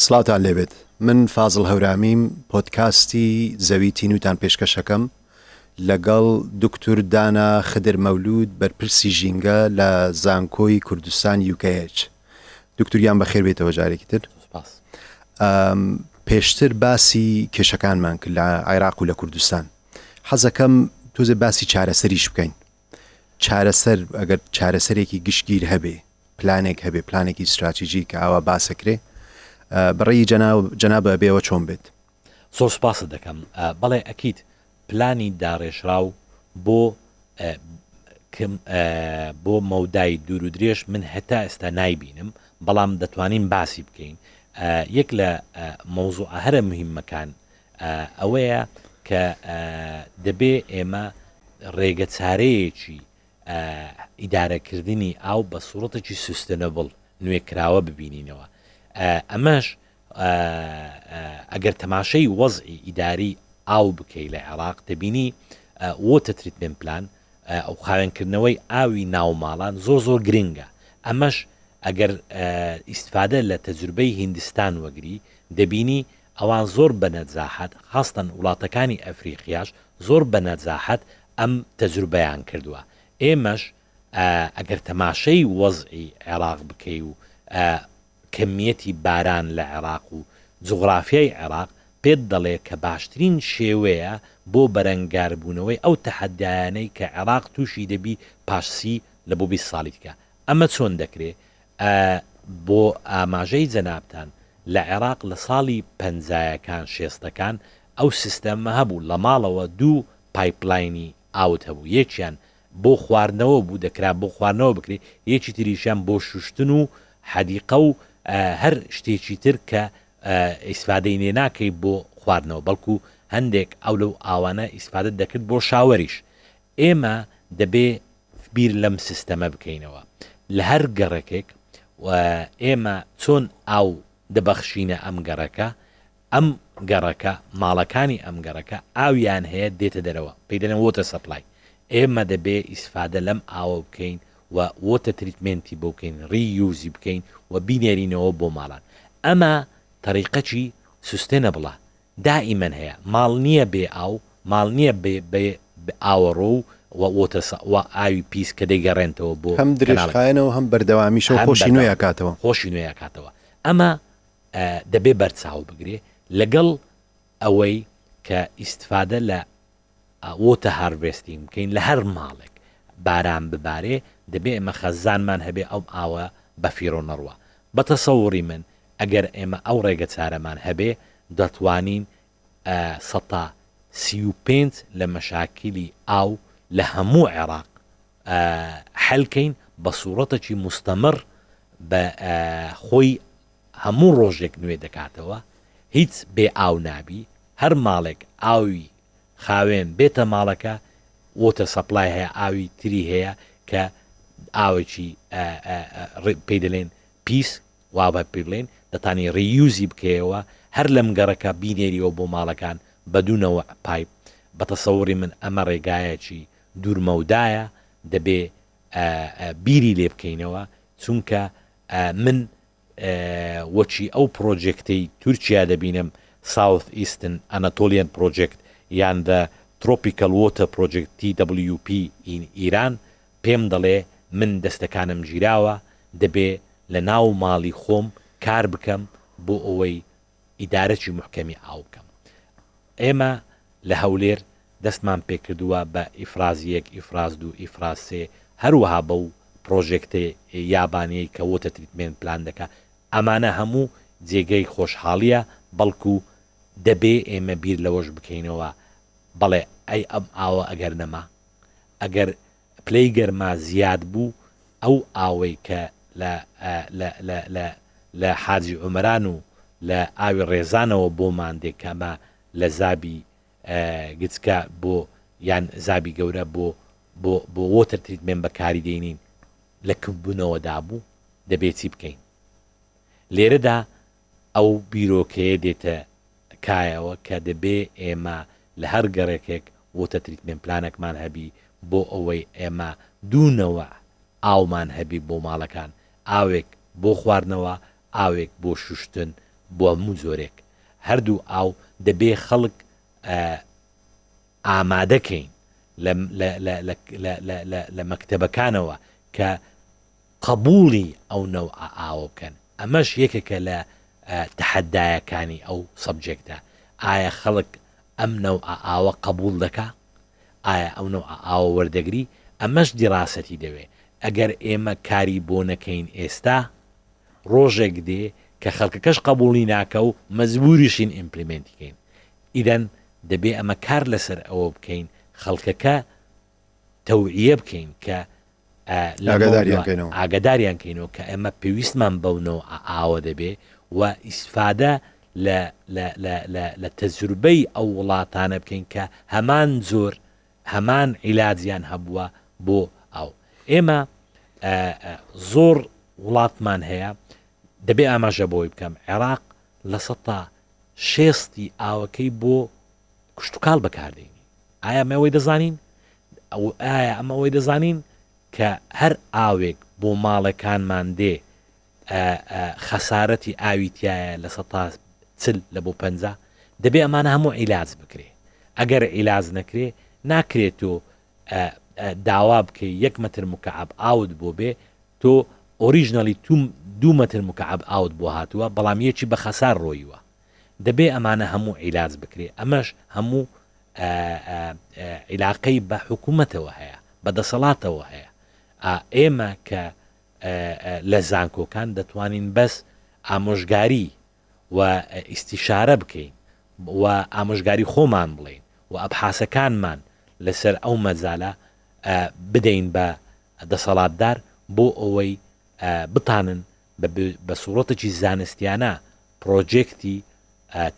سڵاوتان لێبێت من فازڵ هەورامیم پۆدکاستی زەوی تینوتان پێشکەشەکەم لەگەڵ دکتور دانا خدر مەولود بەرپرسی ژینگە لە زانکۆی کوردستان UKH دکتور گیان بەخێر بێتەوە جارێکی تر سپاس. پێشتر باسی کێشەکانمان کرد لە عێراق و لە کوردستان حەزەکەم تۆزێ باسی چارەسەریش بکەین چارەسەر ئەگەر چارەسەرێکی گشتگیر هەبێ پلانێک هەبێ پلانێکی استراتیژی کە ئاوا باسەکرێ بەڕێی جەنابە بێەوە چۆن بێت زۆر سپاست دەکەم بەڵێ ئەکید پلانی داڕێژراو بۆ بۆ مەودای دوور و درێژ من هەتا ئێستا نایبینم بەڵام دەتوانین باسی بکەین یەک لە مەوزوعە هەرە مهمەکان ئەوەیە کە دەبێ ئێمە ڕێگە چارەیەکی ئیدارەکردنی ئاو بە سوڕەتێکی سوستێنەبڵ نوێکراوە ببینینەوە ئەمەش ئەگەر تەماشەی وەزعی ئیداری ئاو بکەی لە عێراق دەبینی وۆتە تریتمێن پلان ئەو خاوێنکردنەوەی ئاوی ناوماڵان زۆر زۆر گرنگە ئەمەش ئەگەر ئیسفادە لە تەجروبەی هیندستان وەگری دەبینی ئەوان زۆر بە نەجاحەت خاستەن وڵاتەکانی ئەفریقیاش زۆر بە نەجاحەت ئەم تەجروبەیان کردووە ئێمەش ئەگەر تەماشەی وەزعی عێراق بکەی و کەمیەتی باران لە عێراق و جوغرافیای عێراق پێت دەڵێ کە باشترین شێوەیە بۆ بەرەنگاربوونەوەی ئەو تەحەدایانەی کە عێراق تووشی دەبی پاش سی لە بۆ 20 ساڵی دیکە. ئەمە چۆن دەکرێ؟ بۆ ئاماژەی جەنابتان لە عێراق لە ساڵی پەنجایەکان شێستەکان ئەو سیستەمە هەبوو لە ماڵەوە دوو پایپلاینی ئاوت هەبوو یەکیان بۆ خواردنەوە بوو دەکرا بۆ خواردنەوە بکرێ یەکی تریشیان بۆ شوشتن و حەدیقە و هەر شتێکی تر کە ئیسفادەی لێ ناکەی بۆ خواردنەوە بەڵکو هەندێک ئەو لەو ئاوانە ئیسفادە دەکرد بۆ شاوەریش ئێمە دەبێ بیر لەم سیستەمە بکەینەوە لە هەر گەڕەکێک و ئێمە چۆن ئاو دەبەخشینە ئەم گەڕەکە ئەم گەڕەکە ماڵەکانی ئەم گەڕەکە ئاویان هەیە دێتە دەرەوە پێی دەلێن وۆتەر سەپلای ئێمە دەبێ ئیسفادە لەم ئاوە بکەین و وۆتەر تریتمێنتی بۆ بکەین ڕی یوزی بکەین و بینێرینەوە بۆ ماڵان ئەمە تەریقەکی سوستێنەبڵە دائیمەن هەیە ماڵ نییە بێ ئاو ماڵ نییە بێ بێ ئاوەڕۆ و و وۆتەر سە و ئاوی پیس کە دەیگەڕێنتەوە بۆ هەم کەناڵەکە درێژخایەنە و هەم بەردەوامیشە و هەم خۆشی نوێ بەردەوام ئەکاتەوە. خۆشی نوێ ئەکاتەوە ئەمە دەبێ بەرچاو بگرێ لەگەڵ ئەوەی کە ئیستفادە لە وۆتە هارڤێستینگ بکەین لە هەر ماڵێک باران ببارێ دەبێ ئێمە خەزانمان هەبێ ئەو ئاوە بەفیڕۆ نەڕوا بە تەسەوڕی من ئەگەر ئێمە ئەو ڕێگە چارەمان هەبێ دەتوانین سەتا 35 لە مەشاکیلی ئاو لە هەموو عێراق حەل کەین بە سوڕەتەکی مستەمڕ بە خۆی هەموو ڕۆژێک نوێ دەکاتەوە هیچ بێ ئاو نابی هەر ماڵێک ئاوی خاوێن بێتە ماڵەکە وۆتەر سەپلای هەیە ئاوی تری هەیە کە ئاوێکی پێی دەلێن پیس وا بە پێ بڵێن دەتانی ڕیوزی بکەیەوە هەر لەم گەڕەکە بینێریەوە بۆ ماڵەکان بە دوونەوە پایپ بە تەسەوڕی من ئەمە ڕێگایەکی دوورمەودایە دەبێ بیری لێ بکەینەوە چونکە من وەکی ئەو پرۆجێکتەی تورکیا دەبینم South Eastern Anatolian Project یان The Tropical Water Project TWP in ئیران پێم دەڵێ من دەستەکانم گیراوە دەبێ لە ناو ماڵی خۆم کار بکەم بۆ ئەوەی ئیدارەکی موحکەمی ئاو بکەم ئێمە لە هەولێر دەستمان پێکردووە بە ئیفراز یەک، ئیفراز دوو، ئیفراز سێ، هەروەها بەو پڕۆژێکتە یابانیەی کە وۆتەر تریتمێنت پلان دەکا، ئەمانە هەموو جێگەی خۆشحاڵیە، بەڵکو دەبێ ئێمە بیر لەوەش بکەینەوە بەڵێ ئەی ئەم ئاوە ئەگەر نەما؟ ئەگەر پلەی گەرما زیاد بوو ئەو ئاوەی کە لە لە لە لە لە حاجی ئۆمەران و لە ئاوی ڕێزانەوە بۆمان دێ کە ئەمە لە زابی گچکە بۆ یان زابی گەورە بۆ بۆ بۆ وۆتەر تریتمێن بەکاری دێنین لە کپبوونەوەدا بوو دەبێ چی بکەین لێرەدا ئەو بیرۆکەیە دێتە کایەوە کە دەبێ ئێمە لە هەر گەڕەکێک وۆتەر تریتمێن پلانێکمان هەبی بۆ ئەوەی ئێمە دوو نەوع ئاومان هەبی بۆ ماڵەکان ئاوێک بۆ خواردنەوە ئاوێک بۆ شوشتن. بۆ هەموو جۆرێک هەردوو ئاو دەبێ خەڵک ئامادەکەین لە مەکتەبەکانەوە کە قبوڵی ئەو نەوعە ئاوە بکەن ئەمەش یەکێکە لە تەحەدایەکانی ئەو سەبجێکتە ئایا خەڵک ئەم نەوعە ئاوە قبوڵ دەکا ئایا ئەو نەوعە ئاوە وەردەگری ئەمەش دیڕاسەتی دەوێ ئەگەر ئێمە کاری بۆ نەکەین ئێستا ڕۆژێک دێ کە خەڵکەکەش قبوڵی ناکە و مەجبوریشین implement ی کەین ئیدەن دەبێ ئەمە کار لەسەر ئەوە بکەین خەڵکەکە تەوعیە بکەین کە ئاگاداریان کەینەوە کە ئێمە پێویستمان بەو نەوعە ئاوە دەبێ و ئیسفادە لە لە تەجروبەی ئەو وڵاتانە بکەین کە هەمان زۆر هەمان عیلاجیان هەبووە بۆ ئاو ئێمە زۆر وڵاتمان هەیە دەبێ ئاماژە بۆی بکەم عێراق لە سەتا شێستی ئاوەکەی بۆ کشتتوکاڵ بەکاردێنی ئایا ئەمە ئەوەی دەزانین؟ ئایا ئەمە ئەوەی دەزانین کە هەر ئاوێک بۆ ماڵەکانمان دێ خەسارەتی ئاوی تایە لە سەتا چل لە بۆ پەنجا دەبێ ئەمانە هەموو عیلاج بکرێ ئەگەر عیلاج نەکرێ ناکرێت تۆ داوا بکەی یەک مەتر مکعب ئاوت بۆ بێ تۆ originally دوو مەتر مکعب ئاوت بۆ هاتووە بەڵام یەکی بە خەسار ڕۆیوە دەبێ ئەمانە هەموو عیلاج بکرێ ئەمەش هەموو عیلاقەی بە حکوومەتەوە هەیە بە دەسەڵاتەوە هەیە ئێمە کە لە زانکۆکان دەتوانین بەس ئامۆژگاری و ئیستیشارە بکەین و ئامۆژگاری خۆمان بڵێین و ئەبحاسەکانمان لەسەر ئەو مەجالە بدەین بە دەسەڵاتدار بۆ ئەوەی بتانن بە سوڕەتێکی زانستیانە پرۆجێکتی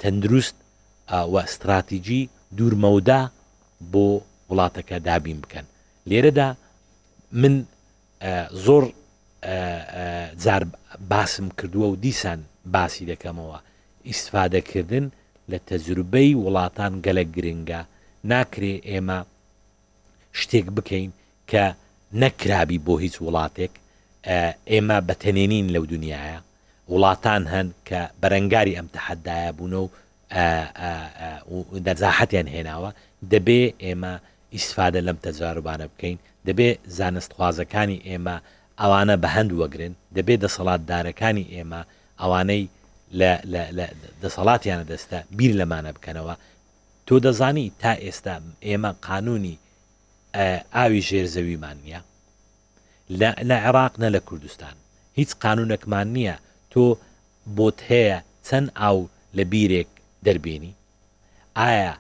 تەندروست و ستراتیجی دوورمەودا بۆ وڵاتەکە دابین بکەن. لێرەدا من زۆر جار باسم کردووە و دیسان باسی دەکەمەوە، ئیستفادەکردن لە تەجروبەی وڵاتان گەلەک گرنگە، ناکرێ ئێمە شتێک بکەین کە نەکرابی بۆ هیچ وڵاتێک، ئێمە بە تەنێ نین لەو دنیایە، وڵاتان هەن کە بەرەنگاری ئەم تەحەدایە بوونە و نەجاحەتیان هێناوە، دەبێ ئێمە ئیسفادە لەم تەجاروبانە بکەین، دەبێ زانستخوازەکانی ئێمە ئەوانە بە هەند وەگرن، دەبێ دەسەڵاتدارەکانی ئێمە ئەوانەی لە لە لە دەسەڵاتیانە دەستە بیر لەمانە بکەنەوە. تۆ دەزانی تا ئێستا ئێمە قانوونی ئاوی ژێر زەویمان نییە؟ لە نە عێراق نە لە کوردستان هیچ قانوونەکمان نییە تۆ بۆت هەیە چەند ئاو لە بیرێک دەربێنی؟ ئایا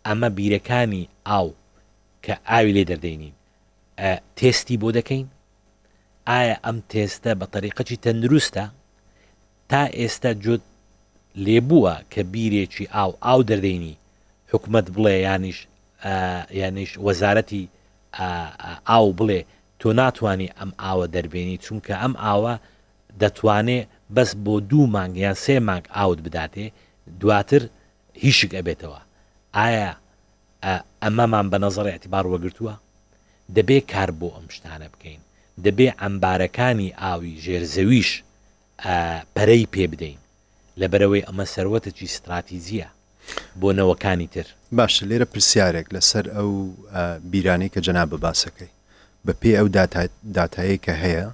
ئەمە بیرەکانی ئاو کە ئاوی لێ دەردەینین تێستی بۆ دەکەین؟ ئایا ئەم تێستە بە تەریقەکی تەندروستە؟ تا ئێستا جوت لێبووە کە بیرێکی ئاو ئاو دەردەینی حکومەت بڵێ یانیش یانیش وەزارەتی ئاو بڵێ تۆ ناتوانی ئەم ئاوە دەربێنی چونکە ئەم ئاوە دەتوانێ بەس بۆ دوو مانگ یان سێ مانگ ئاوت بداتێ دواتر هیشک ئەبێتەوە ئایا ئەمەمان بە نەزەڕ ئیعتیبار وەگرتووە؟ دەبێ کار بۆ ئەم شتانە بکەین دەبێ عەمبارەکانی ئاوی ژێر زەویش پەرەی پێ بدەین لەبەرئەوەی ئەمە سەروەتێکی ستراتیجیە بۆ نەوەکانی تر. باشە لێرە پرسیارێک لەسەر ئەو بیرانەی کە جەنابە باسەکەی بە پێی ئەو داتایەی کە هەیە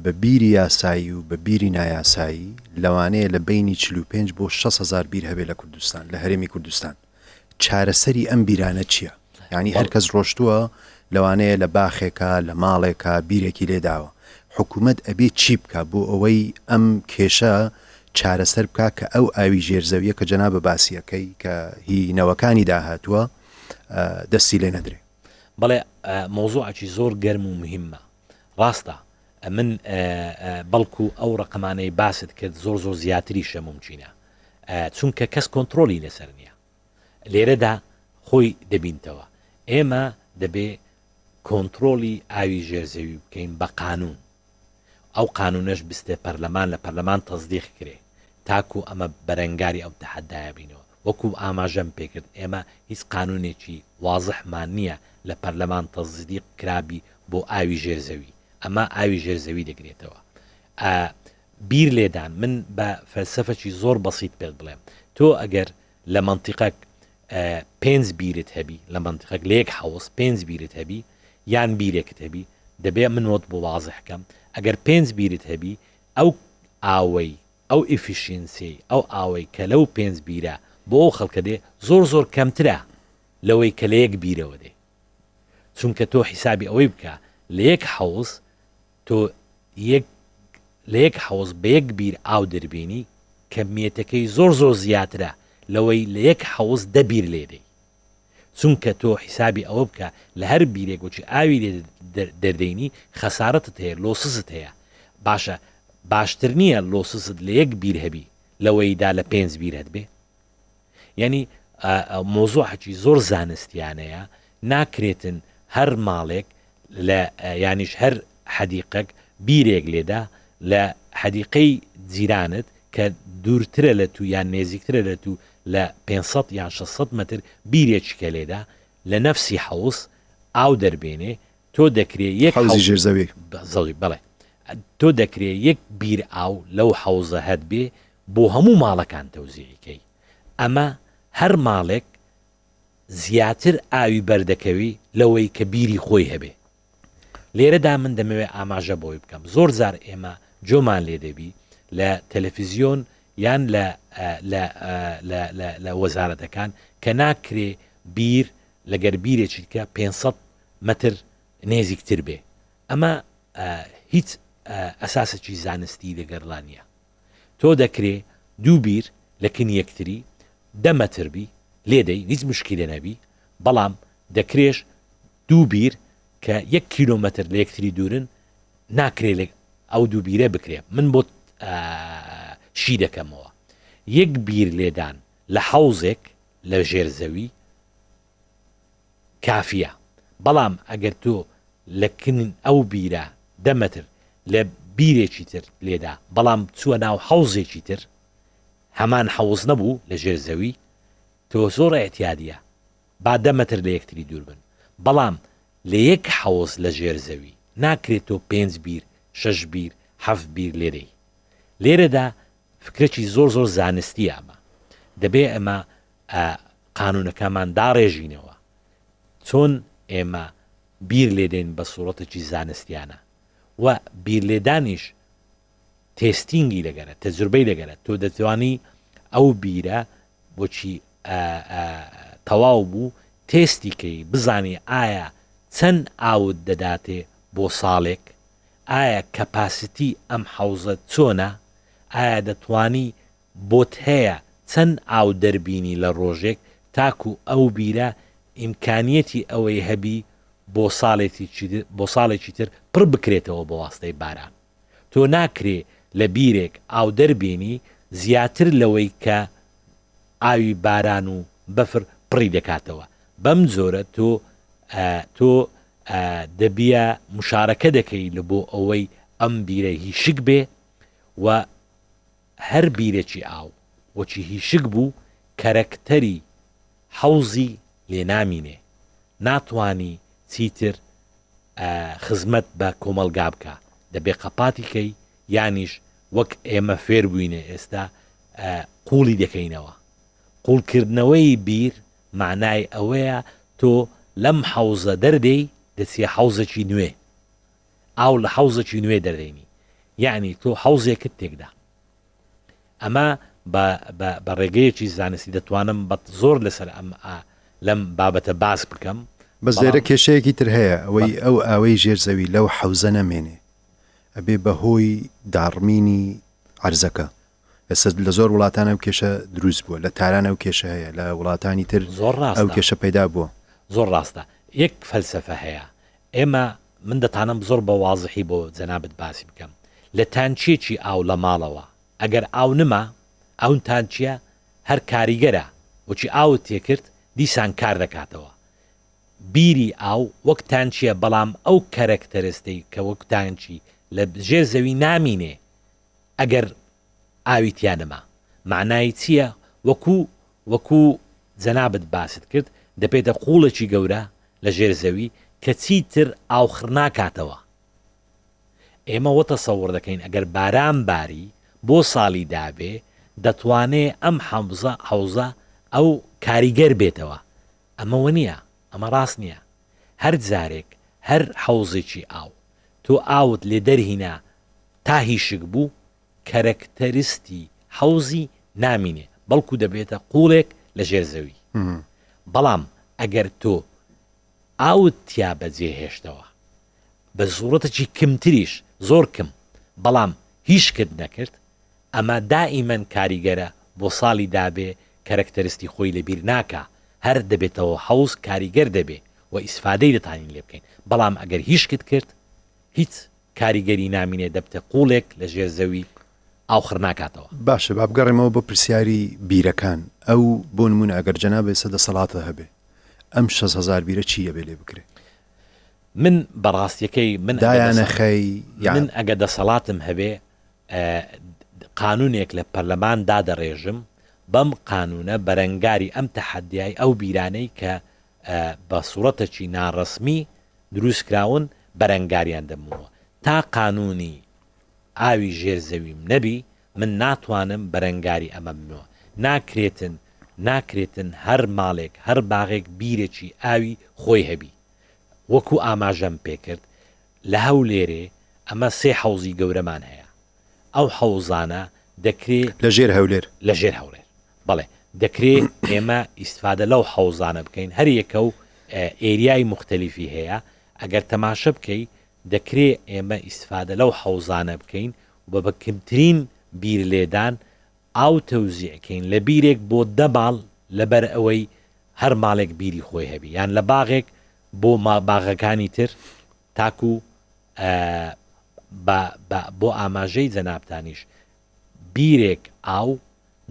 بە بیری یاسایی و بە بیری نایاسایی لەوانەیە لە بەینی 45 بۆ 6 هزار بیر هەبێ لە کوردستان لە هەرێمی کوردستان چارەسەری ئەم بیرانە چییە؟ یانی هەر کەس ڕۆشتووە لەوانەیە لە باخێکا لە ماڵێکا بیرێکی لێداوە حکوومەت ئەبێ چی بکا بۆ ئەوەی ئەم کێشە چارەسەر بکا کە ئەو ئاوی ژێرزەویە کە جەنابە باسیەکەی کە هی نەوەکانی داهاتووە دەستی لێ نەدرێ. بەڵێ مەوزوعەکی زۆر گەرم و مهمە ڕاستە من بەڵکو ئەو ڕقەمانەی باست کرد زۆر زۆر زیاتریشە مومکینە چونکە کەس کۆنتڕۆلی لەسەر نییە لێرەدا خۆی دەبینتەوە ئێمە دەبێ کۆنتڕۆلی ئاوی ژێرزەوی بکەین بە قانون ئەو قانونەش بستێ پەرلەمان لە پەرلەمان تەزدیق کرێ تاکو ئەمە بەرەنگاری ئەو تەحەدایە بینەوە وەکو ئاماژەم پێکرد ئێمە هیچ قانونێکی وازحمان نییە لە پەرلەمان تەزدیق کرابی بۆ ئاوی ژێر زەوی ئەمە ئاوی ژێر زەوی دەگرێتەوە. بیر لێدان من بە فەلسەفەکی زۆر بەسیت پێت بڵێم تۆ ئەگەر لە مەنتیقەک پێنج بیرت هەبی لە مەنتیقەک لە یەک حەوز پێنج بیرت هەبی یان بیرێکت هەبی دەبێ من وەت بۆ وازح کەم ئەگەر پێنج بیرت هەبی ئەو ئاوەی ئەو efficiency ی ئەو ئاوەی کە لەو پێنج بیرە بۆ ئەو خەڵکە دێ زۆر زۆر کەمترە لەوەی کە لە یەک بیرەوە دێ چونکە تۆ حیسابی ئەوەی بکە لە یەک حەوز تۆ یەک لە یەک حەوز بە یەک بیر ئاو دەربێنی کەمیەتەکەی زۆر زۆر زیاترە لەوەی لە یەک حەوز دە بیر لێدەی چونکە تۆ حیسابی ئەوە بکە لە هەر بیرێک وەکی ئاوی لێ دەردەینی خەسارەتت هەیە losses ت هەیە باشە باشتر نییە losses ت لە یەک بیر هەبی لەوەیدا لە پێنج بیر هەتبێ یانی مۆزوعەکی زۆر زانستیانەیە ناکرێتن هەر ماڵێک لە یانیش هەر حەدیقەک بیرێک لێدا لە حەدیقەی جیرانت کە دوورترە لە تو یان نێزیکترە لە تو لە 500 یان 600 متر بیرێکی کە لێدا لە نەفسی حەوز ئاو دەربێنێ تۆ دەکرێ یەک حەوزی ژێر زەوی زەوی بەڵێ تۆ دەکرێ یەک بیر ئاو لەو حەوزە هەت بێ بۆ هەموو ماڵەکان تەوزیعی کەی ئەمە هەر ماڵێک زیاتر ئاوی بەردەکەوی لەوەی کە بیری خۆی هەبێ لێرەدا من دەمەوێت ئاماژە بۆی بکەم زۆر جار ئێمە جۆمان لێ دەبی لە تەلەفیزیۆن یان لە لە وەزارەتەکان کە ناکرێ بیر لەگەر بیرێکی کە 500 مەتر نێزیکتر بێ ئەمە هیچ ئەساسێکی زانستی لەگەرلا نییە تۆ دەکرێ دوو بیر لە کن یەکتری دە مەتر بی لێدەی هیچ مشکیلە نەبی بەڵام دەکرێش دوو بیر کە یەک کیلۆمەتر لە یەکتری دوورن ناکرێ لە ئەو دوو بیرە بکرێ من بۆت شی دەکەمەوە یەک بیر لێدان لە حەوزێک لە ژێر زەوی کافیە بەڵام ئەگەر تۆ لە کن ئەو بیرە دە مەتر لە بیرێکی تر لێدا بەڵام چووە ناو حەوزێکی تر هەمان حەوز نەبوو لە ژێر زەوی تۆ زۆر ئیعتیادیە با دە مەتر لە یەکتری دوور بن بەڵام لە یەک حەوز لە ژێر زەوی ناکرێت تۆ پێنج بیر شەش بیر حەفت بیر لێدەی لێرەدا فکرەکی زۆر زۆر زانستیە ئەمە دەبێ ئەمە قانونەکەمان داڕێژینەوە چۆن ئێمە بیر لێدەین بە سوڕەتێکی زانستیانە و بیر لێدانیش testing ی لەگەرە تەجروبەی لەگەرە تۆ دەتوانی ئەو بیرە بۆچی تەواو بوو تێستی کەی بزانی ئایا چەند ئاوت دەداتێ بۆ ساڵێک ئایا capacity ئەم حەوزە چۆنە ئایا دەتوانی بۆت هەیە چەند ئاو دەربینی لە ڕۆژێک تاکو ئەو بیرە ئیمکانیەتی ئەوەی هەبی بۆ بۆ ساڵێکی تر پڕ بکرێتەوە بە واستەی باران تۆ ناکرێ لە بیرێک ئاو دەربێنی زیاتر لەوەی کە ئاوی باران و بەفر پڕی دەکاتەوە بەم جۆرە تۆ تۆ دەبیە مشارەکە دەکەی لە بۆ ئەوەی ئەم بیرە هیشک بێ و هەر بیرێکی ئاو وەکی هیشک بوو کەرەکتەری حەوزی لێ نامینێ ناتوانی چیتر خزمەت بە کۆمەڵگا بکا دەبێ قەپاتی کەی یانیش وەک ئێمە فێر بووینە ئێستا قوڵی دەکەینەوە قوڵکردنەوەی بیر معنای ئەوەیە تۆ لەم حەوزە دەردێی دەچیە حەوزێکی نوێ ئاو لە حەوزێکی نوێ دەردێنی یەعنی تۆ حەوزێکت تێکدا ئەمە بە بە بە ڕێگەیەکی زانستی دەتوانم بە زۆر لەسەر ئەم لەم بابەتە باس بکەم بەس لێرە کێشەیەکی تر هەیە ئەوەی ئەو ئاوەی ژێر زەوی لەو حەوزە نەمێنێ ئەبێ بە هۆی داڕمینی عەرزەکە ئێستا لە زۆر وڵاتان ئەو کێشە دروست بووە لە تاران ئەو کێشە هەیە لە وڵاتانی تر زۆر ئەو ڕاستە کێشە پەیدا بووە. زۆر ڕاستە یەک فەلسەفە هەیە ئێمە من دەتانم زۆر بە وازحی بۆ جەنابت باسی بکەم لە تانکیەکی ئاو لە ماڵەوە ئەگەر ئاو نما ئەون تانکیە هەر کاریگەرە وەکی ئاوت تێکرد دیسان کار دەکاتەوە بیری ئاو وەک تانکیە بەڵام ئەو کەرەکتەرستەی کە وەک تانکی لە ژێر زەوی نامینێ ئەگەر ئاوی تیا نەما مەعنای چیە وەکو وەکو جەنابت باست کرد دەپێتە قوڵێکی گەورە لە ژێر زەوی کە چیتر ئاو خڕ ناکاتەوە. ئێمە وە تەسەوڕ دەکەین ئەگەر باران باری بۆ ساڵی دابێ دەتوانێ ئەم حەوزە حەوزە ئەو کاریگەر بێتەوە ئەمە وە نیە ئەمە ڕاست نیە هەر جارێک هەر حەوزێکی ئاو تۆ ئاوت لێ دەرهینا تا هیشک بوو کەرەکتەرستی حەوزی نامینێ بەڵکو دەبێتە قوڵێک لە ژێر زەوی بەڵام ئەگەر تۆ ئاوت تیا بەجێ هێشتەوە بە زوڕەتەکی کمتریش زۆر کم بەڵام هیشکت نەکرد ئەمە دائیمەن کاریگەرە بۆ ساڵی دابێ کەرەکتەرستی خۆی لەبیر ناکا هەر دەبێتەوە حەوز کاریگەر دەبێ و ئیسفادەی دەتانین لێ بکەین بەڵام ئەگەر هیشکت کرد هیچ کاریگەری نامینێ دەبتە قوڵێک لە ژێر زەوی ئاو خڕ ناکاتەوە. باشە با بگەڕێمەوە بۆ پرسیاری بیرەکان ئەو بۆ نمونە ئەگەر جەنابت ئێستا دەسەڵاتت هەبێ ئەم 6000 بیرە چی ئەبێ لێ بکرێ؟ من بەڕاستیەکەی من دایانەخەی یان؟ من ئەگە دەسەڵاتم هەبێ قانونێک لە پەرلەمان دادەڕێژم بەم قانونە بەرەنگاری ئەم تەحەدیای ئەو بیرانەی کە بە سوڕەتەکی ناڕەسمی دروست کراون بەرەنگاریان دەبمەوە تا قانونی ئاوی ژێر زەویم نەبی من ناتوانم بەرەنگاری ئەمە بمەوە ناکرێتن ناکرێتن هەر ماڵێک هەر باغێک بیرێکی ئاوی خۆی هەبی وەکو ئاماژەم پێکرد لە هەولێرێ ئەمە سێ حەوزی گەورەمان هەیە ئەو حەوزانە دەکرێ. لە ژێر هەولێر. لە ژێر هەولێر بەڵێ دەکرێ ئێمە ئیستفادە لەو حەوزانە بکەین هەر یەکە و ئێریای موختەلیفی هەیە ئەگەر تەماشە بکەی دەکرێ ئێمە ئیستفادە لەو حەوزانە بکەین و بە کەمترین بیر لێدان ئاو تەوزیع کەین لە بیرێک بۆ دە ماڵ لەبەر ئەوەی هەر ماڵێک بیری خۆی هەبی یان لە باغێک بۆ باغەکانی تر تاکو بۆ ئاماژەی جەنابتانیش بیرێک ئاو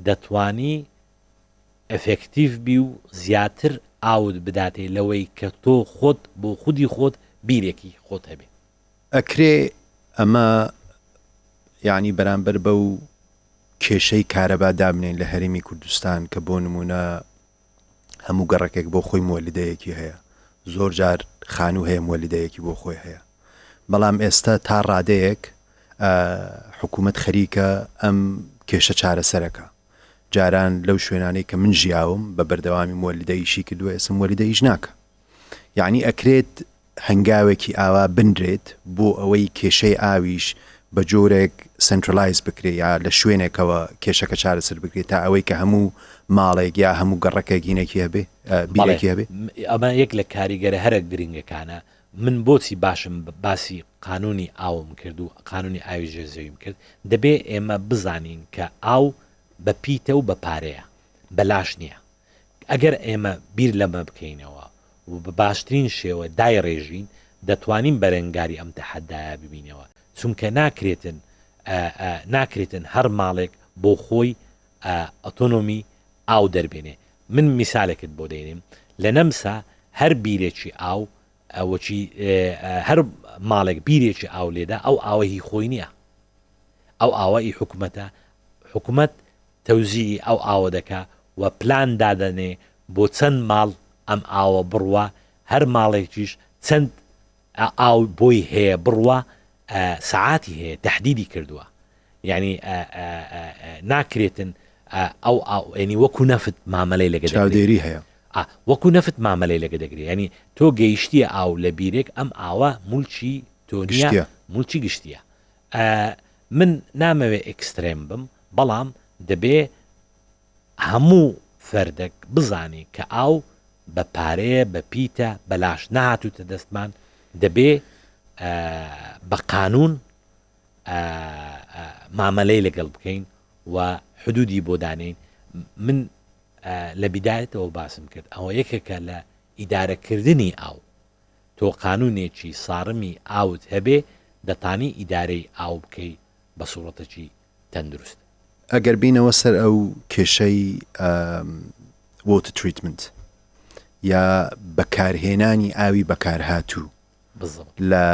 دەتوانی ئەفێکتیڤ بی و زیاتر ئاوت بداتێ لەوەی کە تۆ خۆت بۆ خودی خۆت بیرێکی خۆت هەبێ. ئەکرێ ئەمە یانی بەرامبەر بەو کێشەی کارەبا دابنێین لە هەرێمی کوردستان کە بۆ نمونە هەموو گەڕەکێک بۆ خۆی مۆلیدەیەکی هەیە زۆر جار خانوو هەیە مۆلیدەیەکی بۆ خۆی هەیە بەڵام ئێستا تا ڕادەیەک حکوومەت خەریکە ئەم کێشە چارەسەرەکە جاران لەو شوێنانەی کە من ژیاوم بە بەردەوامی مۆلیدە ئیشی کردووە ئێستا مۆلیدە ئیش ناکە یعنی ئەکرێت هەنگاوێکی ئاوا بنرێت بۆ ئەوەی کێشەی ئاویش بە جۆرێک centralize بکرێت یا لە شوێنێکەوە کێشەکە چارەسەر بکرێت تا ئەوەی کە هەموو ماڵێک یا هەموو گەڕەکێک هینێکی هەبێ بیرێکی هەبێ؟ ئەمە یەک لە کاریگەرە هەرە گرنگەکانە من بۆچی باشم باسی قانونی ئاوم کرد و قانونی ئاوی ژێر زەویم کرد دەبێ ئێمە بزانین کە ئاو بە پیتە و بە پارەیە بەلاش نییە ئەگەر ئێمە بیر لەمە بکەینەوە و بە باشترین شێوە دایڕێژین، دەتوانین بەرەنگاری ئەم تەحەدایە ببینەوە، چونکە ناکرێتن ناکرێتن هەر ماڵێک بۆ خۆی ئۆتۆنۆمی ئاو دەربێنێ. من میسالێکت بۆ دەینم، لە نەمسا هەر بیرێکی ئاو وەکی هەر ماڵێک بیرێکی ئاو لێدا ئەو ئاوە هی خۆی نییە، ئەو ئاوە ئی حکومەتە، حکومەت تەوزیعی ئەو ئاوە دەکا و پلان دادەنێ بۆ چەند ماڵ ئەم ئاوە بڕوا، هەر ماڵێکیش چەند ئاو بۆی هەیە بڕوا سەعاتی هەیە تەحدیدی کردووە یعنی ناکرێتن ئەو ئاو ینی وەکو نەفت مامەلەی لەگە چاودێری هەیە وەکو نەفت مامەلەی لەگە دەگرێ ینی تۆ گەیشتیە ئاو لە بیرێک ئەم ئاوە مولکی تۆ نیە مولکی گشتیە من نامەوێ extreme بم بەڵام دەبێ هەموو فەردەک بزانێ کە ئاو بە پارەیە بە پیتە بەلاش نەهاتووتە دەستمان دەبێ بە قانون مامەلەی لەگەڵ بکەین و حدودی بۆ دانێین من لە بیدایەتەوە باسم کرد ئەوە یەکێکە لە ئیدارەکردنی ئاو تۆ قانونێکی ساڕمی ئاوت هەبێ دەتانی ئیدارەی ئاو بکەی بە سوڕەتەکی تەندروست. ئەگەر بینەوە سەر ئەو کێشەی water treatment یا بەکارهێنانی ئاوی بەکارهاتوو لە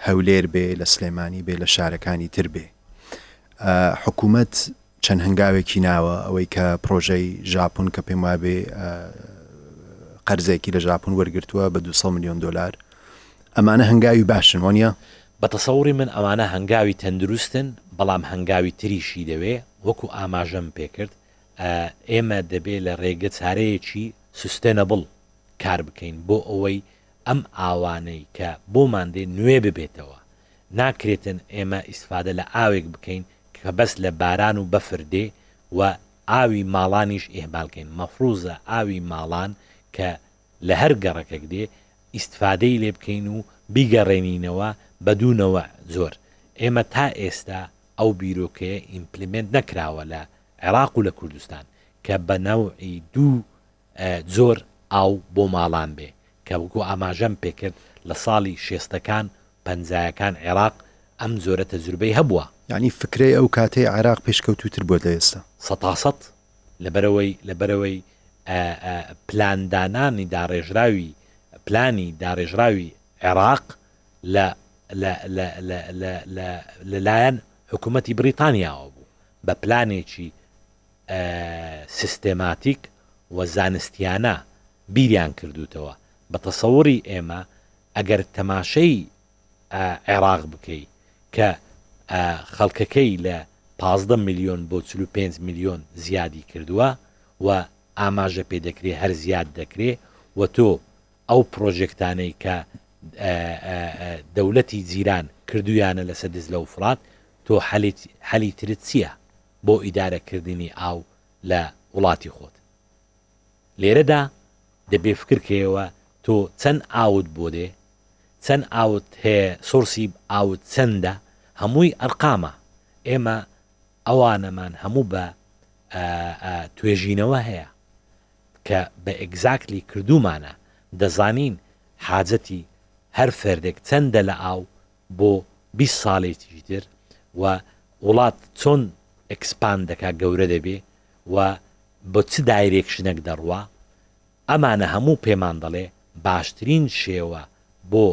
هەولێر بێ لە سلێمانی بێ لە شارەکانی تر بێ حکوومەت چەند هەنگاوێکی ناوە ئەوەی کە پرۆژەی ژاپۆن کە پێم وابێ قەرزێکی لە ژاپۆن وەرگتووە بە 200 میلیۆن دلار ئەمانە هەنگاوی باشن وانە؟ بە تەسەوڕی من ئەوانە هەنگاوی تەندروستن، بەڵام هەنگاوی تریشی دەوێ، وەکو ئاماژەم پێکرد ئێمە دەبێ لە رێگە چارەیەکی sustainable کار بکەین بۆ ئەوەی ئەم ئاوانەی کە بۆمان دێ نوێ ببێتەوە. ناکرێتن ئێمە ئیستفادە لە ئاوێک بکەین کە بەس لە باران و بەفر دێ و ئاوی ماڵانیش ئیهمال کەین. مەفروزە ئاوی ماڵان کە لە هەر گەڕەکێک دێ ئیستفادەی لێ بکەین و بیگەڕێنینەوە بە دوو نەوع جۆر. ئێمە تا ئێستا ئەو بیرۆکەیە implement نەکراوە لە عێراق و لە کوردستان کە بە نەوعی دوو جۆر ئاو بۆ ماڵان بێ کە وەکو ئاماژەم پێکرد لە ساڵی شێستەکان پەنجایەکان عێراق ئەم جۆرە تەجروبەی هەبووە. یانی فکرەی ئەو کاتەی عێراق پێشکەوتووتر بووە لە ئێستا؟ سەتاسەت لەبەرئەوەی لەبەرئەوەی پلاندانانی داڕێژراوی پلانی داڕێژراوی عێراق لە لە لە لە لە لە لەلایەن حکوومەتی بریتانیاوە بوو بە پلانێکی سیستێماتیک و زانستیانە بیریان کردووتەوە. بە تەسەوری ئێمە ئەگەر تەماشەی عێراق بکەی کە خەڵکەکەی لە 15 ملیۆن بۆ 45 ملیۆن زیادی کردووە و ئاماژە پێ دەکرێ هەر زیاد دەکرێ و تۆ ئەو پرۆژێکتانەی کە دەولەتی جیران کردویانە لەسەر دجلە و فڕات تۆ حەلی ترت چییە؟ بۆ ئیدارە کردنی ئاو لە وڵاتی خۆت. لێرەدا دەبێ فکر کەیەوە تۆ چەند ئاوت بۆ دێ، چەند ئاوت هەیە، source ی ئاوت چەندە، هەمووی ئەرقامە. ئێمە ئەوانەمان هەموو بە توێژینەوە هەیە کە بە exactly کردوومانە، دەزانین حاجەتی هەر فەردێک چەندە لە ئاو بۆ 20 ساڵێکی تر و وڵات چۆن expand دەکا گەورە دەبێ و بۆ چ direction ێک دەڕوا ئەمانە هەموو پێمان دەڵێ باشترین شێوە بۆ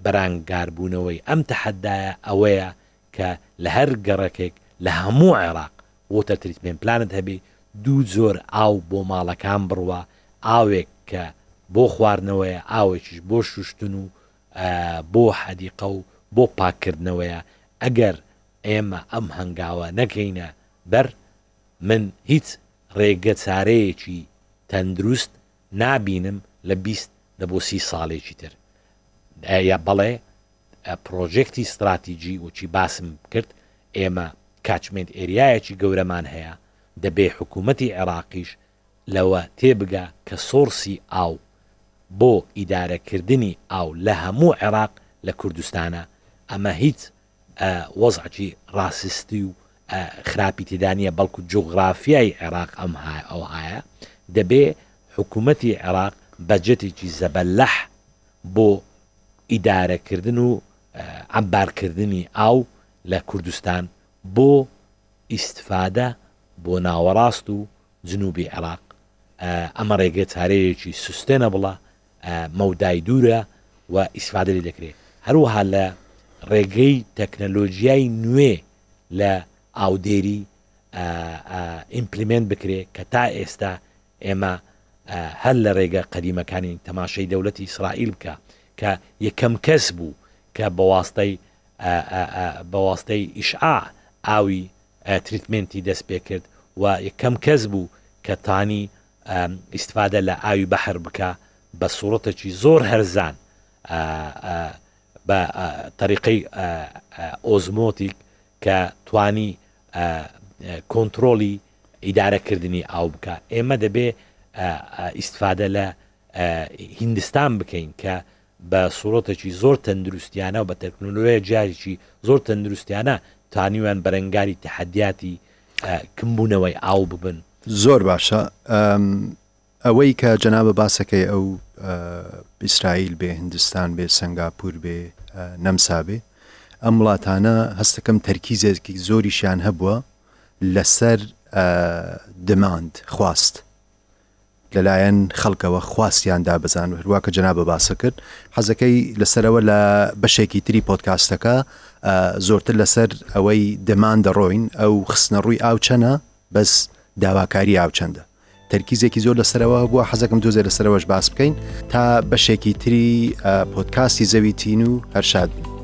بەرانگاربوونەوەی ئەم تەحەدایە ئەوەیە کە لە هەر گەڕەکێک لە هەموو عێراق water treatment plant ت هەبێ دوو جۆر ئاو بۆ ماڵەکان بڕوا ئاوێک کە بۆ خواردنەوەیە ئاوێکیش بۆ شوشتن و بۆ حەدیقە و بۆ پاککردنەوەیە، ئەگەر ئێمە ئەم هەنگاوە نەکەینە بەر، من هیچ ڕێگە چارەیەکی تەندروست نابینم لە 20 دە بۆ 30 ساڵێکی تر. یا بەڵێ پرۆژێکتی ستراتیجی وەکی باسم کرد ئێمە catchment area یەکی گەورەمان هەیە، دەبێ حکوومەتی عێراقیش لەوە تێبگا کە source ی ئاو بۆ ئیدارەکردنی ئاو لە هەموو عێراق لە کوردستانە، ئەمە هیچ وەزعکی racist ی و خراپی تێدا نییە، بەڵکو جوغرافیای عێراق ئەم ئەوهایە، دەبێ حکوومەتی عێراق بەجێتێکی زەبەلەح بۆ ئیدارەکردن و عەمبارکردنی ئاو لە کوردستان بۆ ئیستفادە بۆ ناوەڕاست و جنوبی عێراق، ئەمە ڕێگە چارەیەکی sustainable ە، مەودای دوورە و ئیسفادە لێ دەکرێت. هەروەها لە ڕێگەی تەکنەلۆجیای نوێ لە ئاودێری implement بکرێت کە تا ئێستا ئێمە هەر لە ڕێگە قەدیمەکانی تەماشای دەولەتی ئیسرائیل بکە کە یەکەم کەس بوو کە بە واستەی بە واستەی ئیشعاع ئاوی treatment ی دەست پێکرد و یەکەم کەس بوو کە تانی ئیستفادە لە ئاوی بەحر بکا بە سوڕەتێکی زۆر هەرزان بە تەریقەی osmotic کە توانی کۆنترۆڵی ئیدارەکردنی ئاو بکە ئێمە دەبێ ئیستفادە لە هیندستان بکەین کە بە سوڕەتێکی زۆر تەندروستیانە و بە تەکنۆلۆژیایەکی زۆر تەندروستیانە توانیویان بەرەنگاری تەحەدیاتی کمبوونەوەی ئاو ببن. زۆر باشە ئەوەی کە جەنابە باسەکەی ئەو ئیسرائیل بێ هندستان بێ سنگاپور بێ نەمسا بێ ئەم وڵاتانە هەستەکەم تەرکیزێکی زۆریشیان هەبووە لەسەر demand خواست لەلایەن خەڵکەوە خواستیان دابەزاند هەروا کە جەنابە باسە کرد حەزەکەی لەسەرەوە لە بەشێکی تری پۆدکاستەکە زۆرتر لەسەر ئەوەی demand دەڕۆین ئەو خستنە ڕووی ئاو چەنە بەس داواکاری ئاو چەندە تەرکیزێکی زۆر لەسەرەوە بووە حەزەکەم تۆزێ لەسەرەوەش باس بکەین تا بەشێکی تری پۆدکاستی زەوی تین و هەرشاد بین.